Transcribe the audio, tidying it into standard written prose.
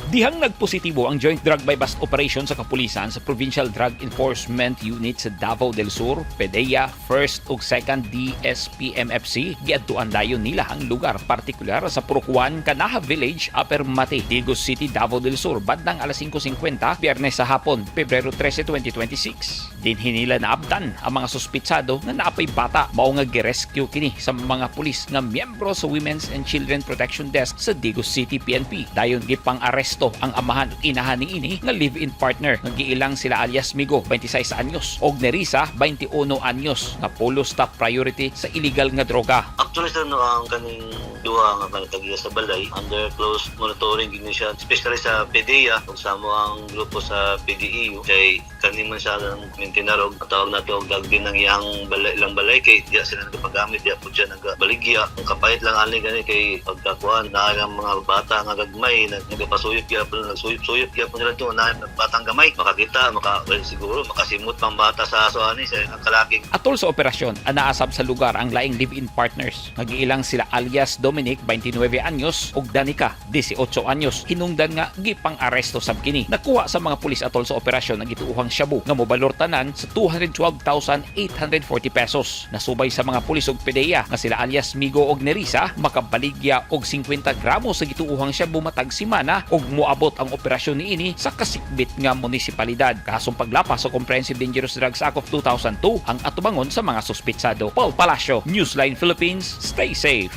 Dihang nagpositibo ang joint drug buy bust operation sa kapulisan sa Provincial Drug Enforcement Unit sa Davao del Sur, PDEA, 1st ug 2nd DSPMFC. Giadtuan dayon nila ang lugar, partikular sa Purok 1, Kanaha Village, Upper Mati, Digos City, Davao del Sur, bandang alas 5:50, Biyernes sa hapon, Pebrero 13, 2026. Dinhi nila naabtan ang mga suspitsado nga naapay bata, mao nga girescue kini sa mga pulis nga miyembro sa Women's and Children Protection Desk sa Digos City PNP. Dayon gipang-aresto ang amahan ug inahan ni ini nga live-in partner nga giilang sila alias Migo, 26 anyos, og Nerisa, 21 anyos, nga pulos top priority sa illegal nga droga. Actually sir, no, ang kaning duha nga kanang tagiya sa balay under close monitoring gini siya, especially sa PDEA ug sa amo ang grupo sa PDEU, kay kani man siya ang maintainer og tawag nato og dagdi ng iyang balay, ilang balay, kay diya sila nagapagamit, diya po siya nagabaligya. Ang kapait lang ani gani kay pagkakuan na ang mga bata nga gagmay nagapasuyop gyapon, nagsuyop-suyop gyapon sila to na batang gamay makakita, maka, well, siguro makasimot pang bata sa aso ani sa ang kalaki. Atol sa operasyon, anaasab sa lugar ang laing live-in partners. Nagiilang sila alias Dominic, 29 anyos, ug Danica, 18 anyos. Hinungdan nga gipang-aresto sab kini. Nakuha sa mga pulis atol sa operasyon ang gituohang shabu nga mobalor tanan sa 212,840 pesos. Nasubay sa mga pulis ug PDEA nga sila alias Migo og Nerisa makabaligya og 50 gramos sa gituohang shabu matag semana ug moabot ang operasyon niini sa kasikbit nga munisipalidad. Kasong paglapas sa Comprehensive Dangerous Drugs Act of 2002 ang atubangon sa mga suspitsado. Paul Palacio, Newsline Philippines, stay safe.